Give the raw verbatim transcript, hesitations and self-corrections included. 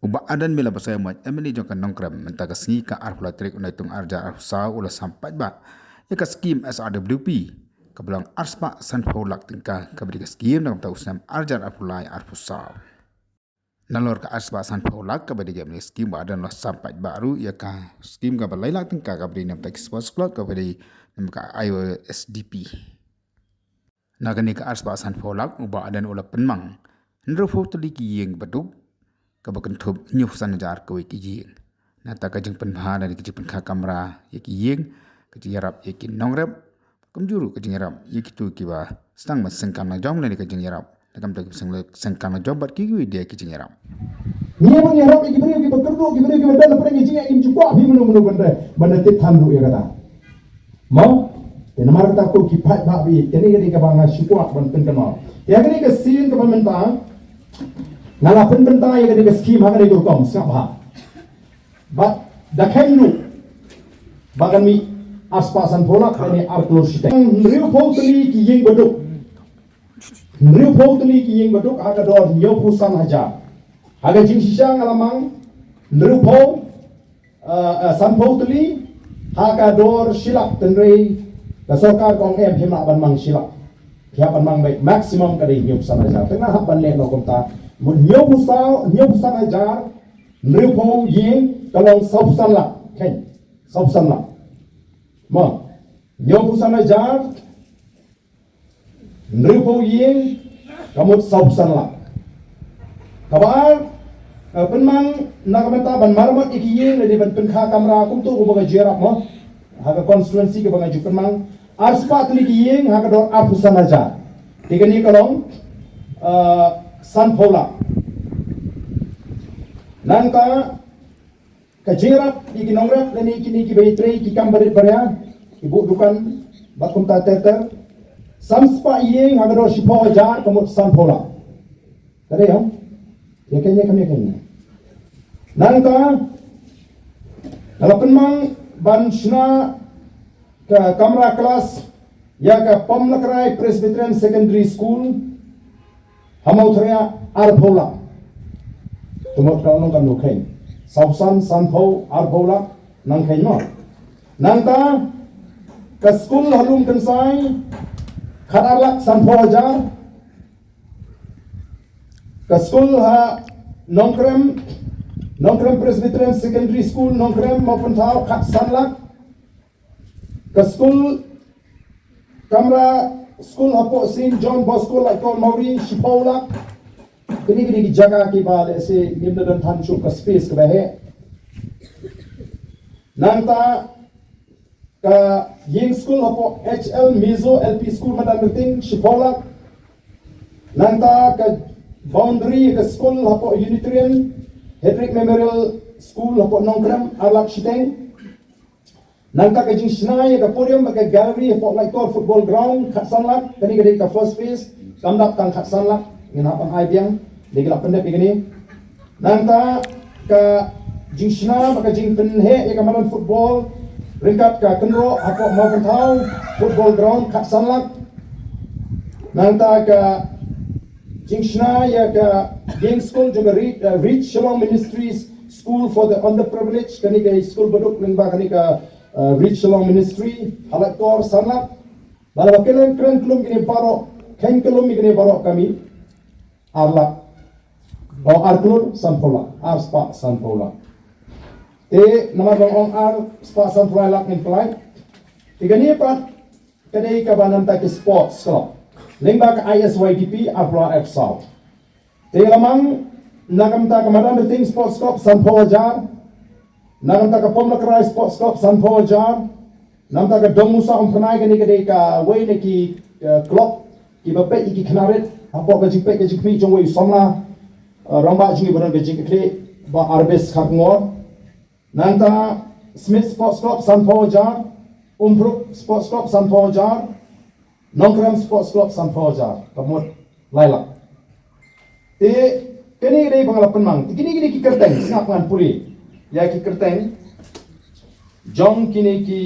Bah Ardent Miller Basaiawmoit, M L A jong ka Nongkrem, mynta ka sngi ka arphew lai tarik u Naitung arhajar arphew saw u la sam paidbah ïa ka skim S R W P kaba long arspah sanphew lak tyngka kaba dei ka skim na ka bynta u snem arhajar arphew lai arphew saw. Nalor ka arspah sanphew lak kaba dei ka skim, Bah Ardent u la sam paidbah ruh ïa ka skim kaba lai lak tyngka kaba dei na bynta ki sports club kaba dei na bynta ka I O S D P. Na kane ka arspah sanphew lak u Bah Ardent u la pynmang hynriewphew tylli ki ïing baduk kaba kynthup hynñiewphew san hajar kawei ki ïing. Nangta ka jingpynbha lane ka jingpynkha kamra ïa ki ïing, ka jingïarap ïa ki nongrep, kumjuh ruh ka jingïarap ïa kito kiba sdang ban seng kam la jong lane ka jingïarap na ka bynta kiba seng kam la jong bad kiwei de ki jingïarap. Ngi ïa ban ïarap ïa ki briew kiba kyrduh, ki briew kiba don hapdeng ka jingeh, kim ju kwah phi mano mano ban da, ban da tip than ruh ïa kata. Mo, te namar kata ko ki paidbah, kane ka dei kaba nga shu kwah ban pynkynmaw. Ïa kane ka sien kaba mynta nga la pynbynta ïa kane ka skim ha kane ka rukom, sngap bha. Bad da kheiñ ruh ba kan mih arspah sanphew lak, kane ar klur shiteng. Hynriewphew tylli ki ïing baduk. Hynriewphew tylli ki ïing baduk ha ka dor hynñiewphew san hajar. Ha ka jingshisha nga la mang hynriewphew, eh, eh, sanphew tylli ha ka dor shi lak, hynrei ka sorkar ka ong em, phim lah ban mang shi lak. Phi hap ban mang beit, maximum ka dei hynñiewphew san hajar. Te nga hap ban leh noh kumta. Mut hynñiewphew san, hynñiewphew san hajar, hynriewphew ïing ka long sawphew san lak. Kheiñ, sawphew san lak. Mo, hynñiewphew san hajar, hynriewphew ïing ka mut sawphew san lak. Kaba ar, eh, pynmang na ka bynta ban maramot ïa ki ïing lane ban pynkha kamra kumto kumba nga ju ïarap mo. Ha ka constituency kaba nga ju pynmang arspah tylli ki ïing ha ka dor arphew san hajar. Te kane ka long, eh, sanphew lak. Nangta ka jingïarap ïa ki nongrep lane kine kiba ïatrei ki kam barit baria, ki buh dukan bad kumta ter ter, san spah ïing ha ka dor shiphew hajar ka mut sanphew lak. Ka dei em? Ïa kane, ïa kane, ïa kane. Nangta nga la pynmang ban shna ka kamra klas ïa ka Pomlakrai Presbyterian Secondary School ha Mawthariah, arphew lak. Te mut ka long kano kheiñ? Sawphew san, sanphew, arphew lak, nang kheiñ mo. Nangta ka skul ha Lumkynsai, khatar lak sanphew hajar. Ka skul ha Nongkrem, Nongkrem Presbyterian Secondary School, Nongkrem, Mawpynthaw, khatsan lak. Ka skul, kamra skul hapoh Saint John Bosco Laitkor Mawri, shiphew lak. Kine, kine ki jaka kiba lehse ngim da don than shuh ka space kaba heh. Nangta ka ïing skul hapoh H L Mizo L P School Madanrting, shiphew lak. Nangta ka boundary ka skul hapoh Unitarian Hedrick Memorial School hapoh Nongkrem, ar lak shiteng. Nangta ka jingshna ïa ka podium bad ka gallery hapoh Laitkor Football Ground, khatsan lak. Kane ka dei ka first phase, kam dap tang khatsan lak, ngin hap ban ai biang, dei ka la pyndep ïa kane. Nangta ka jingshna bad ka jingpynheh ïa ka madan football ryngkat ka kynroh hapoh Mawpynthaw Football Ground, khatsan lak. Nangta ka jingshna ïa ka ïing skul jong ka Re-, eh, Reach Shillong Ministries School for the Underprivileged, kane ka skul baduk lyngba kane ka, eh, Reach Shillong Ministry, ha Laitkor, san lak. Bad lada kren, kren kyllum kine baroh, kren kyllum kine baroh ka mih ar lak. O, ar klur sanphew lak, ar spah sanphew lak. Te namar ba nga ong ar spah sanphew lak ngin pynlait. Te kane pat ka dei kaba na bynta ki sports club lyngba ka I S Y D P, arphew lak, arphew saw. Te la mang na ka bynta ka Madanrting Sports Club sanphew hajar, na ka bynta ka Pomlakrai Sports Club sanphew hajar, na ka bynta ka Dong Musa Umphyrnai, kane ka dei kawei na ki, eh, club kiba peit ïa ki khynnah rit hapoh ka jingpeit ka jingkhmih jong uwei u samla, eh, rangbah jong ngi ba don ka jingkitkhlieh, Bah Arbis Kharkongor. Nangta Smit Sports Club sanphew hajar, Umphrup Sports Club sanphew hajar, Nongkrem Sports Club sanphew hajar, ka mut lai lak. Te kine ki dei ba nga la pynmang, te kine ki dei ki kyrteng, sngap ngan pule ïa ki kyrteng jong kine ki